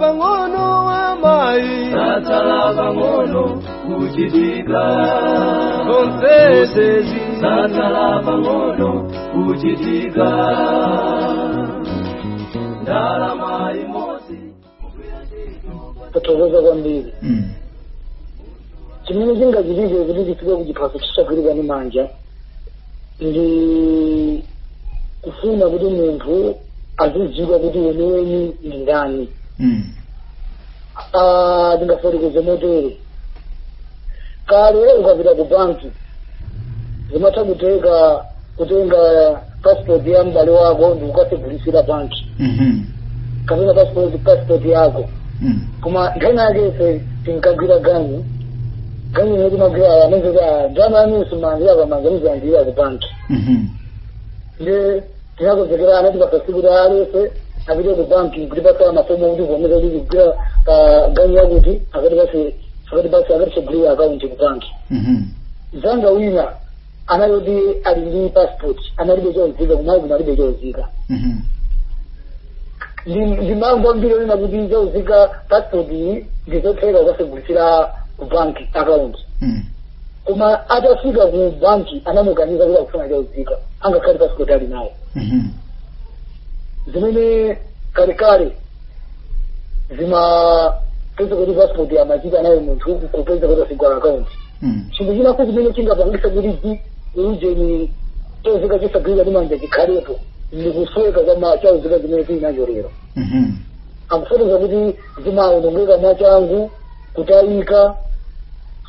Pang'ono amayi, Zatsala pang'ono kuchitika. Zonsezi Zatsala pang'ono kuchitika. Ndalama imodzi. Tathokoza kwambiri. Chimene chingachitike kuti tifike kuchiphaso chisagwirika ndi manja ndi kufuna kuti munthu azidziwa kuti weniweni ndi ndani. Ah, ndingafotokoze motere: kale ukapita ku banki, zimatha kuteka kutenga passport ya m'bale wako ndi kukatsegulisira banki, kapena passport yako. Koma nkhani yake, ife tinkagwira ganyu, ganyu imene timagwira amene kuti ndalama yanu simulandira pamanja, muzilandira ku banki. Ndi tinakonzekera, anatipasa tsiku kuti aliyense apite ku banki kutipasa mafomu kuti vomeza kuti tikugwira pa ganyu yakuti akatipase akatitsegulira akaunti ku banki. Zanga wina anali kuti ali ndi passport, analibe chozika, kumayi kuno alibe chozika. Ndi mambo ambiri onena kuti chozika, passport iyi ndizotheka kukatsegulisira ku banki account. Koma atafika ku banki anamukaniza kuti akufuna chozika, angakhale passport ali nayo. Zimene kalekale zimapeza kuti passport amachita nayo munthu kupeza kuti asegula account. Chinthu chinanso chimene chingapangisa kuti ujeni chozika chisagwirika ndi manja chikhalepo ndi kusweka kwa chozika chimene tili nacho lero. Akufotokoza kuti zimawonongeka mwachangu, kutayika.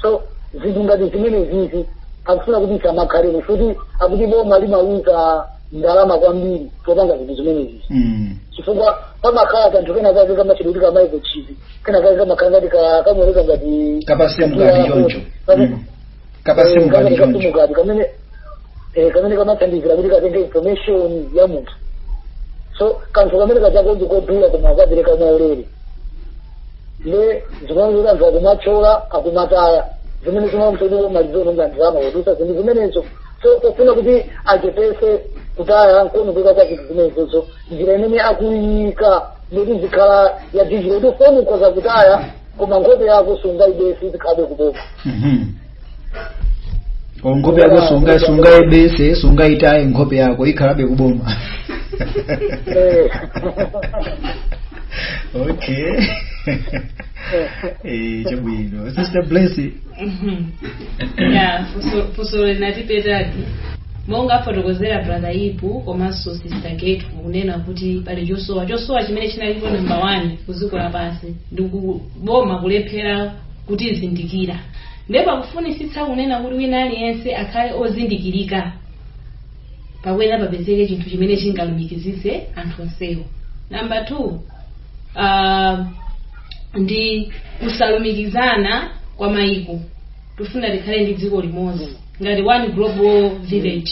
So zinthu ngati zimene zizi akufuna kuti isamakhalepo, futi akuti boma limawuza ndalama kwambiri popanga zinthu zimenezi, chifukwa pamakhala kanthu kena kake kamachedwa kuti ka microchip kena kake kamakhala ngati kamaoneka ngati Kapa SIM card choncho. Kapa SIM card choncho. Ka SIM card kamene kamathandizira kuti katenge information ya munthu. So kanthu kamene kachako ndikodula, koma akapereka mwaulere, nde zimene kuti anthu akumathyola, akumataya, zimene zimamalizoononga ndalama kudusa zinthu zimenezo. So pofuna kuti achepese kutaya nkuonongeka kwa zinthu zimenezozo, njira imene akuyika ndoti zikhala ya digital, kuti foni ukhoza kutaya koma nkhope yako sungaibese, zikhalabe kuboma. O, nkhope yako sungaibese, sungaitaye, nkhope yako ikhalabe kuboma. Okay, chabwino, Sister Blessy. Ya, funso linatipetadi monga afotokozera Brother Ipu komanso Sister Getu, kunena kuti pali chosowa chimene chinalipo. Number one, kuziko lapansi ndi kuboma kulephera kutizindikira, ndipo pakufunisitsa kunena kuti wina aliyense akhale ozindikirika, pakuyenera papezeke chinthu chimene chingalumikizise anthu onsewo. Number two, ndi kusalumikizana kwa mayiko. Tifuna tikhale ndi dziko limodzi ngati one global village.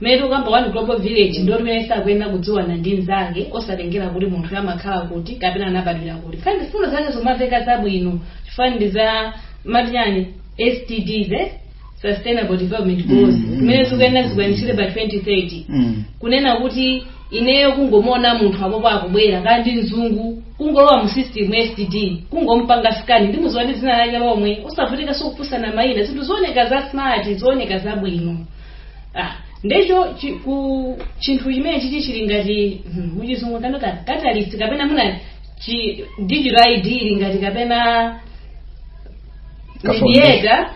Mmene tikukamba one global village, ndoti wina sakuyenera kudziwana ndi mnzake, osatengera kuti munthu amakhala kuti kapena anabadwira kuti. Khali zifuno zake zomaveka zabwino, chifukwa ndi za matinyani SDGs, eh? Sustainable Development Goals, zimene zikuyenera zikwanitsidwe by 2030. Kunena kuti ineyo kungomona munthu apopo akubwera, kandi mzungu, kungolowa mu system SDG, kungompanga scan, ndimuziwa ndi dzina lake lomwe, usavutika sikufunsana mayina. Zinthu zooneka za smart, zooneka zabwino. Ah, ndecho ku chinthu chimene chichi chili ngati muchizungu kanota catalyst, kapena muna chi digital ID ili ngati kapena mediator,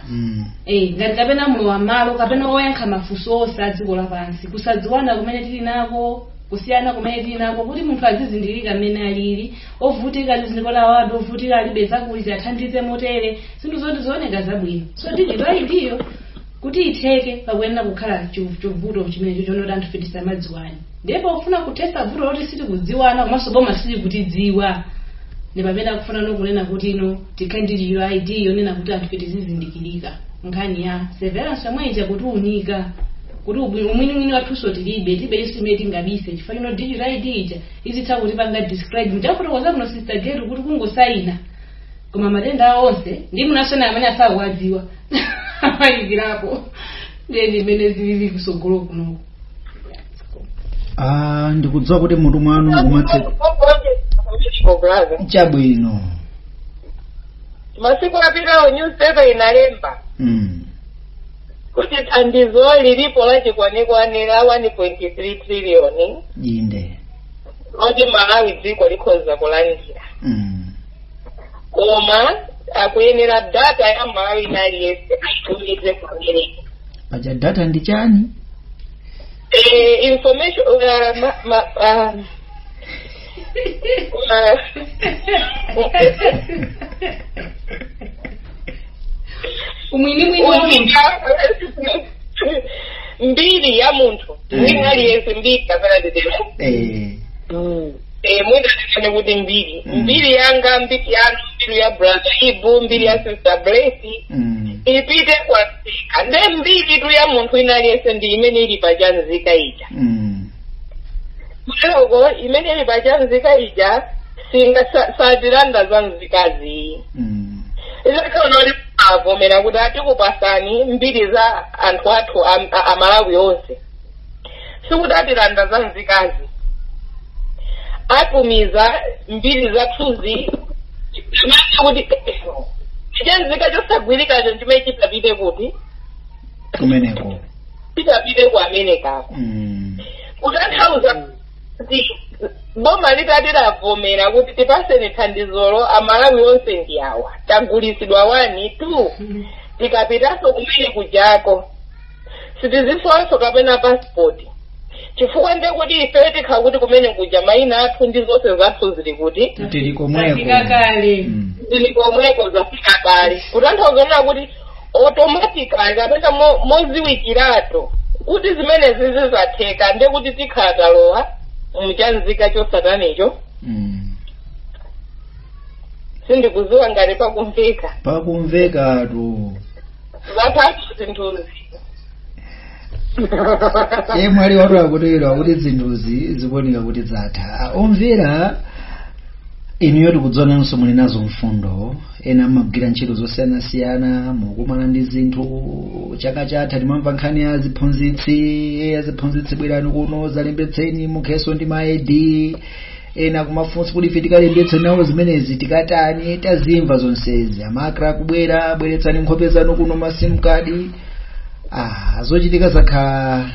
ngati kapena mlowa malo kapena oyankha mafunso onse a dziko lapansi, kusadziwana kumene tili nako, kusiyana kumene tili nako, kuti munthu azizindikirika mmene alili, ovutika azizindikira awadi ovutika, alibe zakuti athandize motere, zinthu zoti zooneka zabwino. So digital ID yo kuti itheke, pakuyenera kukhala chivuto chimenecho chonoti anthu fe tisamadziwane. Ndipo ufuna kuthetsa vuto loti sitikudziwana komanso boma silikutidziwa, ndi pamene akufuna nokunena kuti ino tikhale ndi digital ID yonena kuti anthu fe tizizindikirika. Nkhani ya surveillance yomwe ija, kutiunika kuti umwinimwini wathunso tilibe chonse imene tingabise, chifukwa chino digital ID ija izitha kutipanga describe. Mchafotokoza kuno Sister Getu kuti kungosayina, koma matenda awo onse ndi munasona amene asakuwadziwa amayikirapo. Ndiye ndimene zilili kusogolo kunoko. Ah, ndikudziwa kuti mutu mwanu mukumatse Kumeneko brother. Chabwino. Masiku apitawo newspaper inalemba kuti thandizo lilipo lachikwanekwane la 1.3 trillion loti Malawi dziko likhoza kulandira, koma akuyenera data ya Malawi inaliyese aitumize ku America. Paja data ndi chani? Information ma, ma, Umwinimwini wa munthu. Mbiri ya munthu mwina aliyense, mbiri kapena nditero mwina ndikane kuti mbiri, mbiri yanga, mbiri yanu, mbiri ya brother Ibu, mbiri ya sister Blessy ipite kwa nzika. Nde mbiri tu ya munthu ina aliyense ndi imene ili pachanzika ija. Kuteroko imene ili pachanzika ija singa satilanda za nzikazi. Izakhala avomera kuti atikupasani mbiri za anthu athu Amalawi onse, sikuti atilanda za nzikazi, atumiza mbiri zathuzi kuti chanzika chosagwirikacho chimene chitapite kuti kumeneko chitapite ku Amerikako. Kutanthauza kuti boma litati lavomera kuti tipaseni thandizolo, Amalawi onse ndi awa, tagulisidwa 1 2, tikapitanso kumene kujako sitizisowanso kapena passport, chifukwa ndiye kuti ife tikhala kuti kumene kuja mayina athu ndi zonse zathu zili kuti tili komweko. Zafika kale. Zili komweko, zafika kale. Kutanthauza nena kuti automatically kapena moziwikirato kuti zimene zizizatheka, ndiye kuti tikhala talowa mchanzika chosatanicho. Sindikuziwa ngati pakumveka. Pakumvekatu. Zatatu zinthuzi. Yemwe ali watu akutero akuti zinthuzi zikuoneka kuti zatha. Omvera, inuyo tikudzionanso muli nazo mfundo. Ena amagwira ntchito zosiyanasiyana, mukumana ndi zinthu. Chaka chatha timamva nkhani ya aziphunzitsi, aziphunzitsi bwerani kuno zalembetseni mukheso ndi ma ID. Ena kumafunsa kuti ife tikalembetse nawo zimenezi tikatani? Tazimva zonsezi. Amakra kubwera, bweretsani nkhope zanu kuno, ma SIM card. Zochitika zakha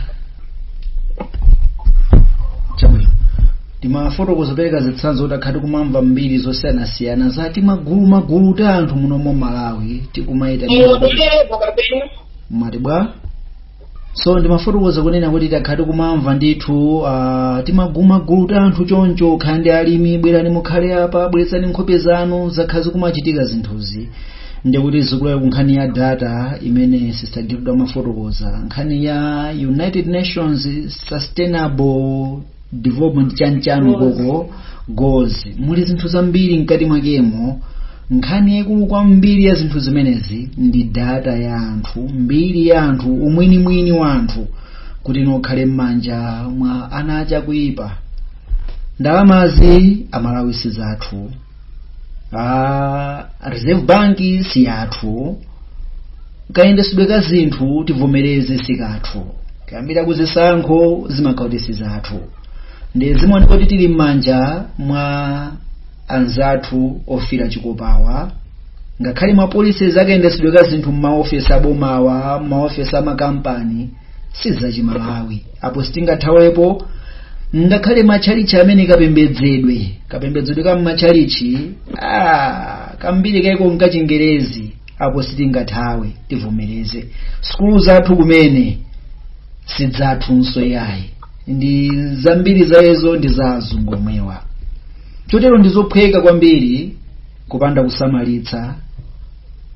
chabwino. Timafotokoza, kupereka zitsanzo kuti akhati kumamva mbiri zosiyanasiyana zati magulu magulu ta anthu munomo Malawi tikumaita. Muterepo kapena Mwati bwa? So ndimafotokoza kunena kuti takhati kumamva ndithu timagulu ta anthu choncho, khala ndi alimi, bwerani mukhale apa, bweretsani nkhope zanu. Zakhala zikumachitika zinthuzi. Ndikuti zikulayo ku nkhani ya data imene Sister Gilda amafotokoza, nkhani ya United Nations Sustainable Development chanchano koko goals, muli zinthu zambiri mkati mwakemo. Nkhani yaikulu kwambiri ya zinthu zimenezi ndi data ya anthu, mbiri ya anthu, umwinimwini wa anthu, kuti nokhale m'manja mwa ana achakuipa. Ndalamazi Amalawi si zathu, Reserve Bank si yathu, kayendesedwe ka zinthu tivomereze sikathu, kuyambira kuzisankho zimakhala kuti si zathu. Ndi zimaoneka kuti tili m'manja mwa anzathu ofira chikopawa. Ngakhale ma policies akayendesedwe ka zinthu m'maofesi abomawa, m'maofesi amakampani, sizachimalawi apo sitingathawepo. Ngakhale matchalichi amene kapembedzedwe ka m'matchalichi kambiri kaiko nkachingerezi, apo sitingathawe, tivomereze. Sukulu zathu kumene sidzathunso yayi, ndi zambiri zayezo ndi za azungu omwewa. Chotero ndizophweka kwambiri kupanda kusamalitsa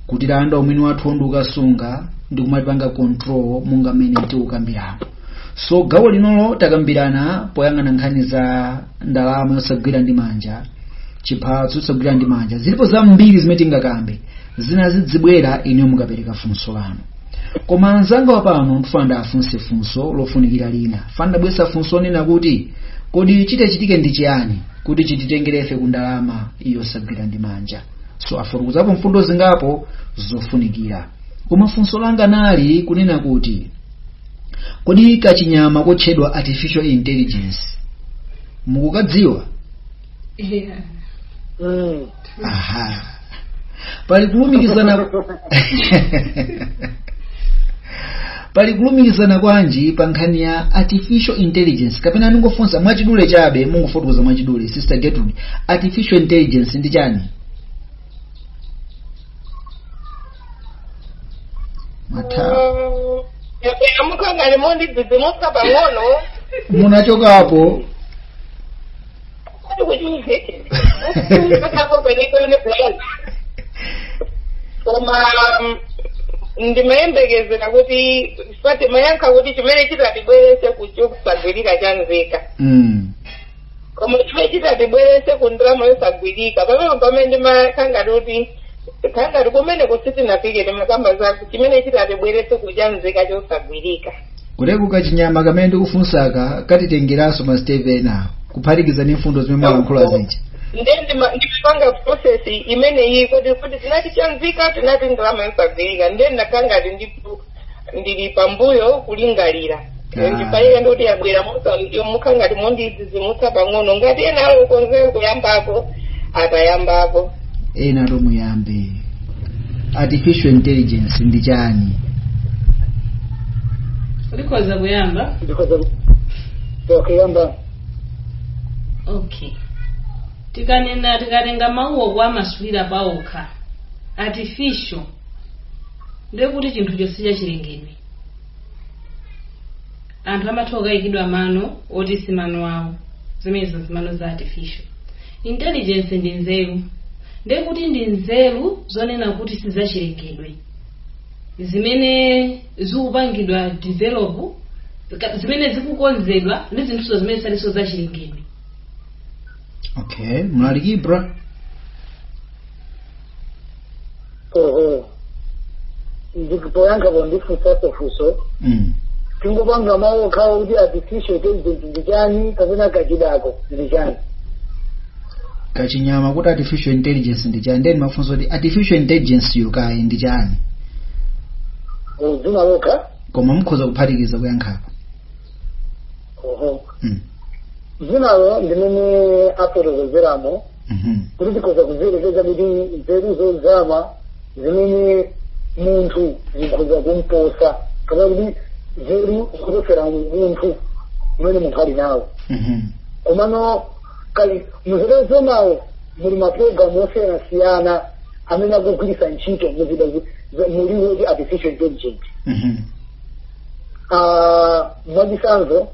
kutilanda umwini wathu ndi ukasunga ndi kumatipanga control monga mmene tikukambiramo. So gawo linolo takambirana poyang'ana nkhani za ndalama yosagwira ndi manja, chiphatso chosagwira ndi manja. Zilipo zambiri zimene tingakambe, zina zidzibwera inuyo mukapereka funso lanu. Koma anzanga wapano ndifuna ndafunse funso lofunikira lina. Fana ndabweretsa funso nena kuti kodi chitachitike ndi chiyani kuti chititengere ife ku ndalama yosagwira ndi manja? So afotokozapo mfundo zingapo zofunikira, koma funso langa nali kunena kuti kodi kachinyama kotchedwa artificial intelligence mukukadziwa? Yeah. Aha, pali kulumikizana, pali kulumikizana kwanji pa nkhani ya artificial intelligence? Kapena ningofunsa mwachidule chabe, mungofotokoza mwachidule, Sister Gertrude, artificial intelligence ndi chani? Matha. Amukangani mondidzidzimutsa pang'ono. Munachokapo. Koma ndimayembekezera kuti fatimayankha kuti chimene chitatibwerese kuchosagwirika chanzika, koma chimene chitatibwerese ku ndalama yosagwirika, pamene ndimakhangati kuti khangati kumene kusitinafike, timakamba za chimene chitatibwerese kuchanzika chosagwirika. Kuteku kachinyama kamene ndikufunsaka katitengeranso ma step ena kuphatikiza ndi mfundo zimene mwalankhula zija. Nde ndimapanga process imeneyi kuti tinati chanzika, tinati ndalama yosagwirika, nde ndakhangati ndipo ndili pambuyo kulingalira. Ndipaike ndikuti yabwera mukhangati mondidzidzimutsa pang'ono, ngati ena ali ukonzere kuyambapo atayambapo. Ena tomuyambe, artificial intelligence ndi chani? Ulikhoza kuyamba. Ndikhoza kuyamba. Okay, tikanena, tikatenga mawuwo kuwamasulira pawokha, artificial ndekuti chinthu chonse chachilengedwe. Anthu amatha kukayikidwa mano oti si mano awo, zimenezo zimano za artificial. Intelligence ndi nzeru, ndekuti ndi nzeru zonena kuti sizachilengedwe zimene zikupangidwa develop, zimene zikukonzedwa ndi zinthuzo zimene salinso zachilengedwe. Okay, mlalikibra. Oho, ndikupoyankhapo ndifunsaso funso. Tingopanga mawu okhawo kuti artificial intelligence ndi chani kapena kachidako ndi chani? Kachinyama kuti artificial intelligence ndi chani, ndeni mafunso kuti artificial intelligence yo kayi ndi chani? Dzina lokha. Koma mukhoza kuphatikiza kuyankhapo. Oho, dzinalo ndimene afotokozeramo kuti tikhoza kuziyerekeza kuti nzeru zozama zimene munthu zikhoza kumposa, kapena kuti nzeru zikuchokera munthu umene munthu ali nawo. Komano kali munzeru zomawo muli mapulogalamu osiyanasiyana amene akugwiritsa ntchito muzida muliwo kuti artificial intelligence. Mwachitsanzo,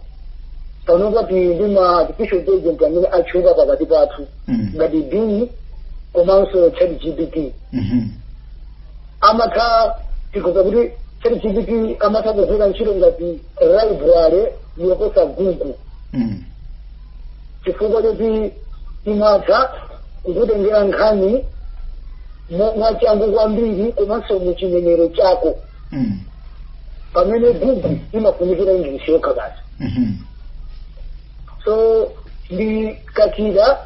panopa tili ndi ma artificial intelligence amene atchuka pakati pathu ngati Bing komanso Chat GPT. Amatha, tikhoza kuti Chat GPT amatha kugwira ntchito ngati library yoposa Google, chifukwa choti imatha kukutengera nkhani mwachangu kwambiri komanso muchinenero chako, pamene Google imafunikira English yokha basi. So ndi kachida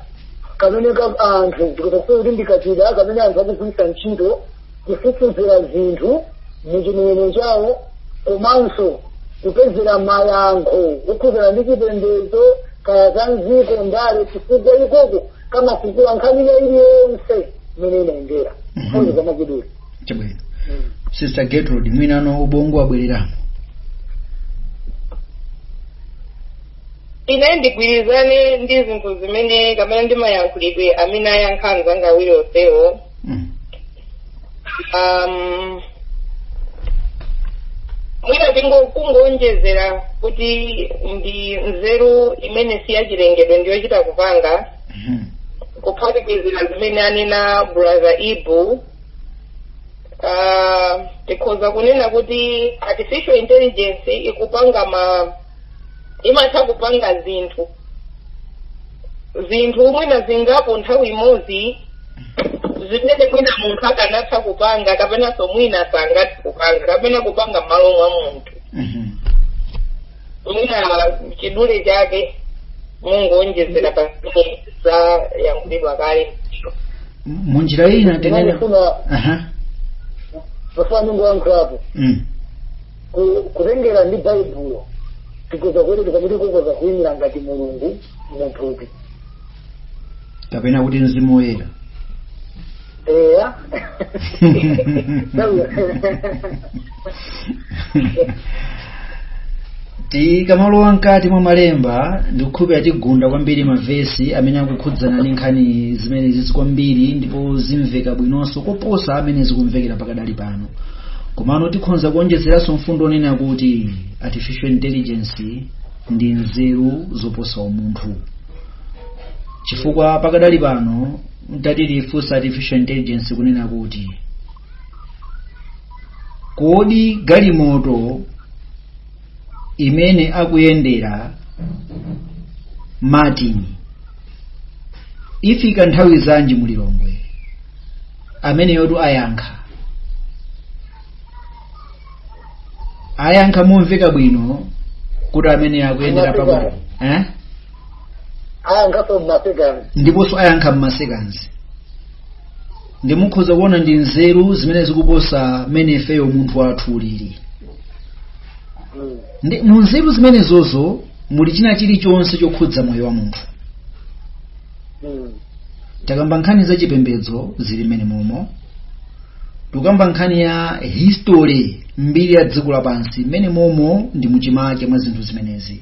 kamene ka anthu, ndikutokuti kuti ndi kachida kamene anthu akugwiritsa ntchito kufufuzira zinthu muchinenero chawo komanso kupezera mayankho okhudzana ndi chipembedzo kaya za mdziko, ndale, chifukwa ikoko kamafukula nkhani ina iliyonse imene inayendera. Fotokoza mwachidule. Chabwino. Sister Gertrude, mwinano ubongo wabwereramo. Ine ndigwirizane ndi zinthu zimene kamene ndimayankhulidwe amene ayankha anzanga awiri onsewo. Mwina kungonjezera kuti ndi nzeru imene si yachilengedwe, ndiyochita kupanga, kuphatikizira zimene anena Brother Ibu. Tikhoza kunena kuti artificial intelligence ikupanga ma imatha kupanga zinthu mwina zingapo nthawi imodzi zimene mwina munthu akanatha kupanga kapenanso mwina sangathe kupanga kapena kupanga m'malo mwa munthu. Mwina chidule chake mungonjezera pamene zayankhulidwa kale. Munjira ina tinene Ndimafuna mafuna ningoyankhulapo. Kutengera ndi Baibulo, tikhoza kuyerekeza kuti kukoza kuyimira ngati Mulungu munthupi. Kapena kuti Mzimu Woyera. Eya. Tikamalowa mkati mwa malemba, ndikukhulupirira tigunda kwambiri mavesi amene akukhudzana ndi nkhani zimene zizi kwambiri, ndipo zimveka bwinonso koposa amene zikumvekera pakadali pano. Komano tikhonza kuonjezeranso mfundo onena kuti artificial intelligence ndi nzeru zoposa umunthu, chifukwa pakadali pano mtati tifunsa artificial intelligence kunena kuti kodi galimoto imene akuyendera Martin ifika nthawi zanji mulilongwe, amene yotu ayankha momveka bwino kuti amene akuyendera pakuti Ayankhaso mmasekanzi, ndiponso ayankha mmasekanzi. Ndimukhoza kuona ndi nzeru zimene zikuposa mmene ifeyo munthu wathu ulili. Ndi mu nzeru zimenezozo muli china chilichonse chokhudza moyo wa munthu. Takamba nkhani za chipembedzo zili mmene momo, tukamba nkhani ya history, mbiri ya dziko lapansi mmene momo ndi muchimake mwa zinthu zimenezi.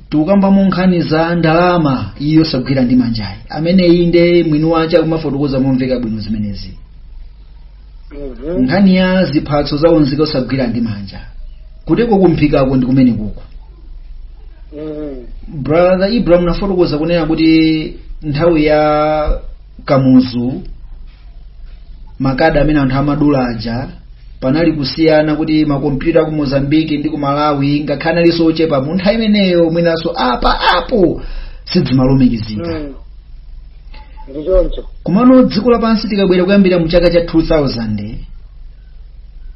Tukambamo nkhani za ndalama iyo sagwira ndi manjayi, amene inde mwini wache akumafotokoza momveka bwino zimenezi. Nkhani ya ziphatso za unzika osagwira ndi manja, kuteko kumphikako ndi kumene kuko. Brother Ibrahim nafotokoza kunena kuti nthawi ya Kamuzu makada amene anthu amadula aja panali kusiyana kuti makompyuta ku Mozambique ndi ku Malawi ngakhale analinso ochepa mu nthawi imeneyo, mwinanso apa apo sizimalumikizika. Ndichoncho. Komano dziko lapansi tikabwera kuyambira mu chaka cha 2000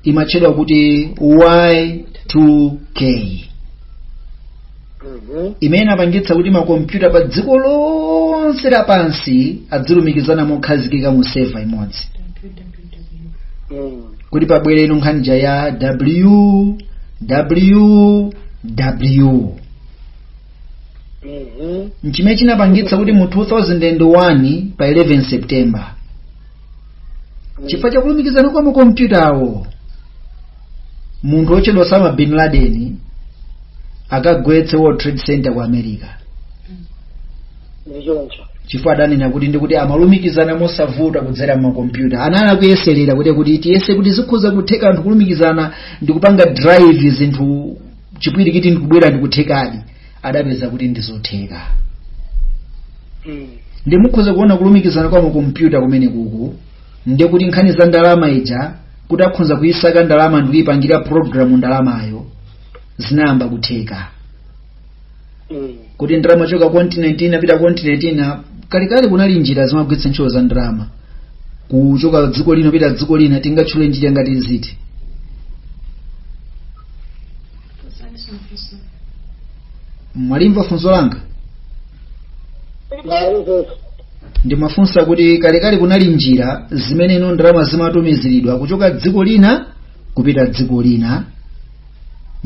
imatchedwa kuti Y2K, imene inapangitsa kuti makompyuta pa dziko lonse lapansi adzilumikizana mokhazikika mu server imodzi, kuti pabwere ino nkhani ya W W W, nchimene chinapangitsa kuti mu 2001 pa 11 September, chifukwa chakulumikizana kwa makompyutawo, munthu otchedwa Osama bin Laden akagwetse World Trade Center ku America. Ndichoncho. Chifukwa adanena kuti ndikuti amalumikizana mosavuta kudzera m'makompyuta. Anali akuyeserera kuti tiyese kuti zikhoza kutheka anthu kulumikizana ndikupanga drive zinthu chipwirikiti ndikubwera ndikuthekadi. Adapeza kuti ndizotheka. Ndimukhoza kuona kulumikizana kwa makompyuta kumene kuku, ndiye kuti nkhani za ndalama ija kuti akhoza kuyisaka ndalama ndikuyipangira programu ndalamayo zinayamba kutheka. Kuti ndalama choka continent ina pita continent ina, kalekale kunali njira zimagwiritsa ntchito za ndalama kuchoka dziko lino pita dziko lina. Tingatchule njira ngati ziti? Mwalimva funso langa? Ndimafunsa kuti kalekale kunali njira zimene ino ndalama zimatumiziridwa kuchoka dziko lina kupita dziko lina,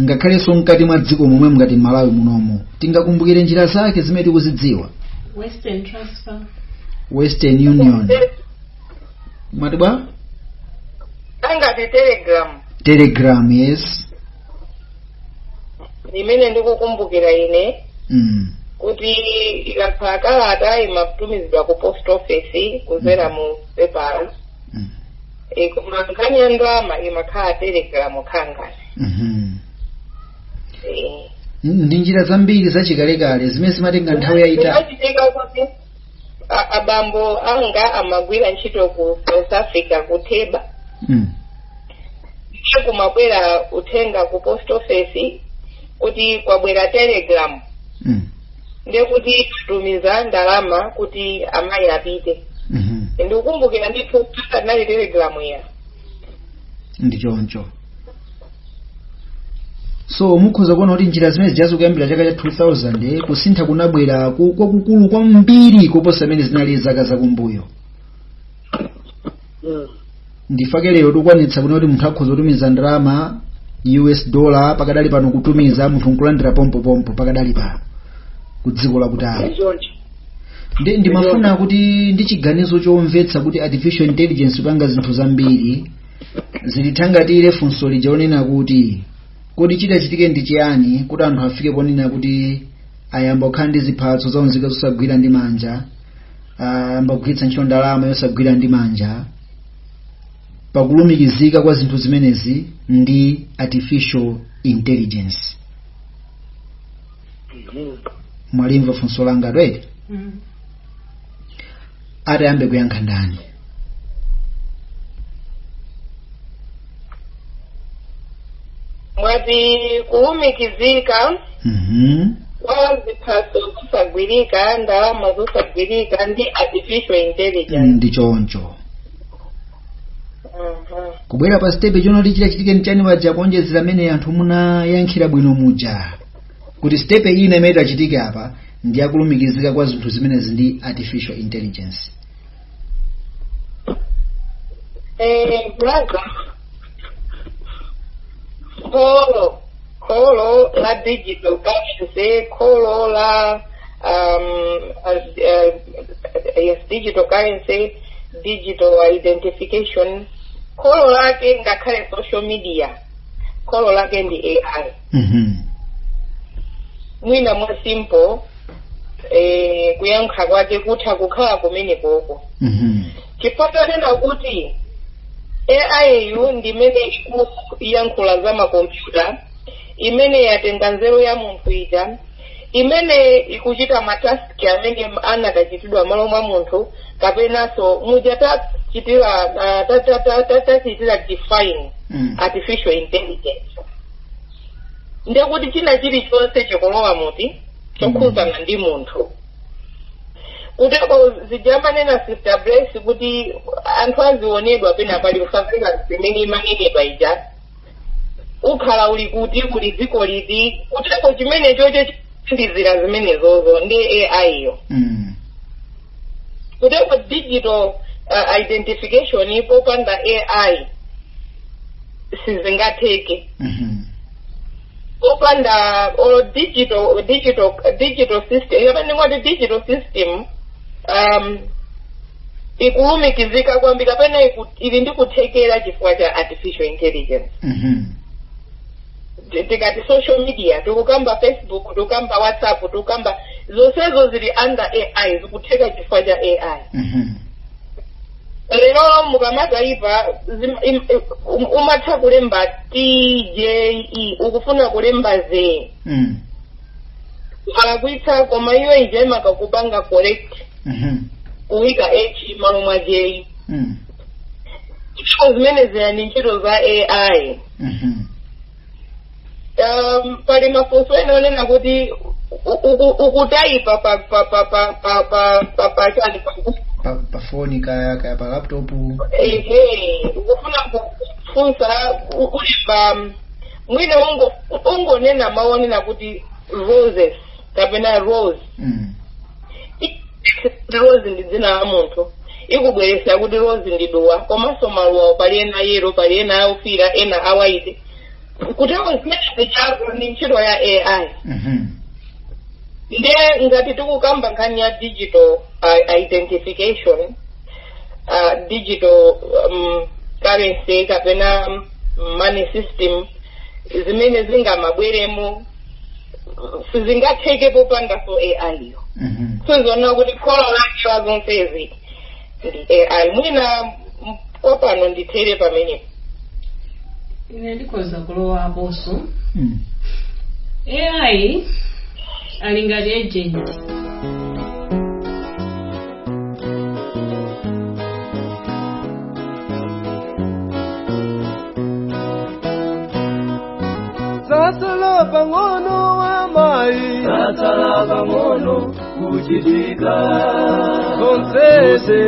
ngakhalenso mkati mwa dziko momwe mngati Malawi munomo. Tingakumbukire njira zake zimene tikuzidziwa? Western Transfer, Western Union, mwati bwa? Angati Telegram. Telegram, yes. Imene ndikukumbukira ine kuti ikakhala kalata imatumizidwa ku post office kudzera mu pepala, koma nkhani ya ndalama imakhala Telegram khangati. Ndi njira zambiri zachikalekale zimene zimatenga nthawi yayitali. Zimachitika kuti abambo anga amagwira ntchito ku South Africa, ku Theba, kumabwera uthenga ku post office kuti kwabwera telegram, ndiye kuti tumiza ndalama kuti amayi apite. Ndikukumbukira ndithu nali telegram ya. Ndi choncho. So mukhoza kuona kuti njira zimene zijazo kuyambira chaka cha 2000 kusintha kunabwera kwakukulu kwambiri koposa zimene zinali zaka zakumbuyo. Ndifake lero tikwanitsa kuona kuti munthu akhoza kutumiza ndalama US dollar pakadali pano, kutumiza munthu nkulandira pompopompo pakadali pano ku dziko lakutali. Ndimafuna kuti ndi chiganizo chomvetsa kuti artificial intelligence panga zinthu zambiri zilithangatire funso lija lonena kuti kodi chidachitike ndi chiyani kuti anthu afike ponena kuti ayamba kukhala ndi ziphatso zaunzika zosagwira ndi manja, ayamba kugwiritsa ntchito ndalama yosagwira ndi manja, pakulumikizika kwa zinthu zimenezi ndi artificial intelligence. Mwalimva funso langa right? Atayambe kuyankha ndani? Mwati kulumikizika kwa ziphaso zosagwirika, ndalama zosagwirika ndi artificial intelligence. Ndi choncho. Kubwera pa step chonoti chidachitike nchani paja kuonjezera amene anthu munayankhira bwino muja kuti step ina imene idachitike apa ndi yakulumikizika kwa zinthu zimenezi ndi artificial intelligence. Brother, kholo la digital currency, kholo la yes, digital currency, digital identification, kholo lake ngakhale social media, kholo lake ndi AI. Mwina mwa simple kuyankha kwake kutha kukhala kumene koko. Chifukwa chonena kuti AI yu ndimene ikuyankhula za makompyuta, imene yatenga nzeru ya munthu ija, imene ikuchita mataski amene anakachitidwa malo mwa munthu, kapenanso muja tachitira tachitira define artificial intelligence. Ndekuti china chilichonse chikulowa muti chokhuzana ndi munthu. Kuteko zijamanena Sister Bless kuti anthu azionedwa pena pali surveillance imene imanenedwa ija, ukhala uli kuti kuli dziko liti, kuteko chimene chocho chindizira zimenezozo ndi AI yo. Kuteko digital identification popanda AI sizingatheke. Popanda olo digital system, yapani ngati digital system ikulumikizika kwambiri kapena ili ndi kuthekera chifukwa cha artificial intelligence. Tikati social media, tikukamba Facebook, tikukamba WhatsApp, tikukamba zonsezo zili under AI, zikutheka chifukwa cha AI. Lero mukamatayipa umatha kulemba TJE, ukufuna kulemba Z. Alakwitsa koma iyo ija imakakupanga correct. Kuwika H malo mwa J. Ntchito zimene zina ndi ntchito za AI. Pali mafunso ena onena kuti ukutayipa pa pa pa pa pa pa pa pa chani pa pa phone kaya pa laptop. Ehe, ukufuna kufunsa ulemba mwina ungonena maonena kuti roses kapena rose. Rose ndi dzina la munthu, ikubweresa kuti rose ndi duwa, komanso maluwa pali ena yellow, pali ena aufira, ena awaite. Kuteko zimene zichako ndi ntchito ya AI. Nde ngati tikukamba nkhani ya digital identification, digital currency kapena money system, zimene zingamabweremo sizingatheke popanda so AI yo. Sizona kuti kholo lake la zonsezi ndi AI. Mwina kwapano ndithere pamenepo. Ine ndikhoza kulowa aponso. AI ali ngati agent. Zasala pang'ono amayi, Zatsala pang'ono kuchitika, zonsezi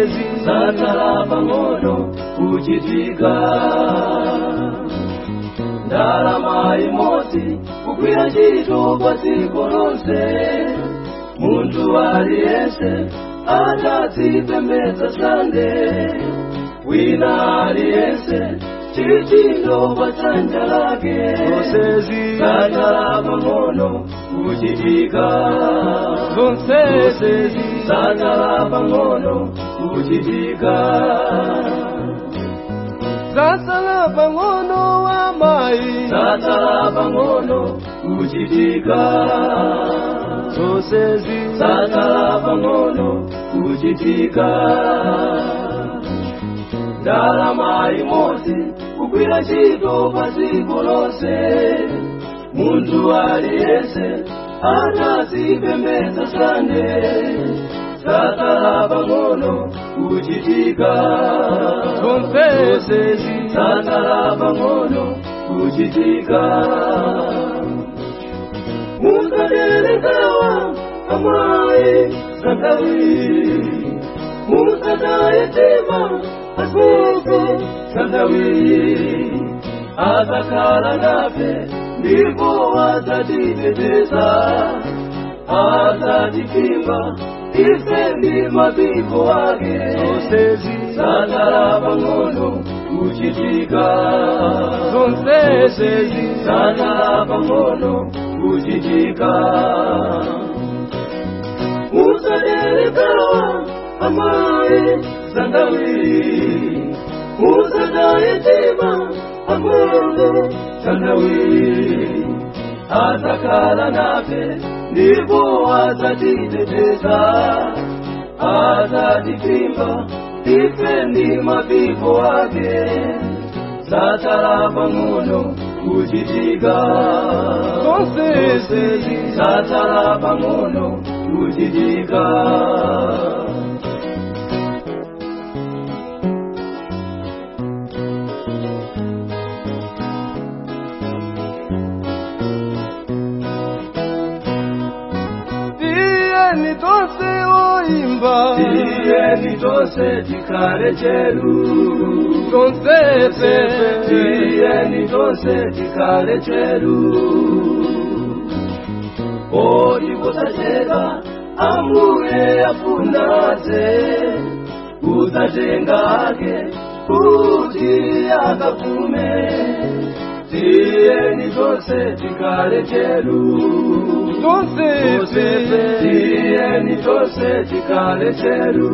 zatsala pang'ono kuchitika. Ndalama imodzi kugwira ntchito kwa dziko lonse, munthu aliyense atazipembedza sande, wina aliyense Chichindo padzanja lake. Zonsezi Zatsala pang'ono kuchitika. Zonsezi Zatsala pang'ono kuchitika. Zatsala pang'ono amayi. Zatsala pang'ono kuchitika. Zonsezi Zatsala pang'ono kuchitika. Ndalama imodzi kugwira ntchito pa dziko lonse. Munthu aliyense atazipembedza sande. Zatsala pang'ono kuchitika. Zonsezi Zatsala pang'ono kuchitika. Musaderekawa amayi sandawi. Musataye mtima asese sandawi. Adzakhala nafe ndipo adzatiteteza. Adzatiphimba ife ndi mapiko ake. Zonsezi Zatsala pang'ono kuchitika. Zonsezi Zatsala pang'ono kuchitika. Musaderekawa amayi sandawi. Musataye mtima amene sandawi. Adzakhala nafe ndipo adzatiteteza. Adzatiphimba ife ndi mapiko ake. Zatsala pang'ono kuchitika. Zonsezi Zatsala pang'ono kuchitika. Tiyeni tonse oimba. Tiyeni tonse tikhale cheru. Tonsefe Tiyeni tonse tikhale cheru. Odi kusachedwa ambuye afunadze. Kusatenga ake kuti akapume. Tiyeni tonse tikhale cheru. Tonsefe Tiyeni tonse tikhale cheru.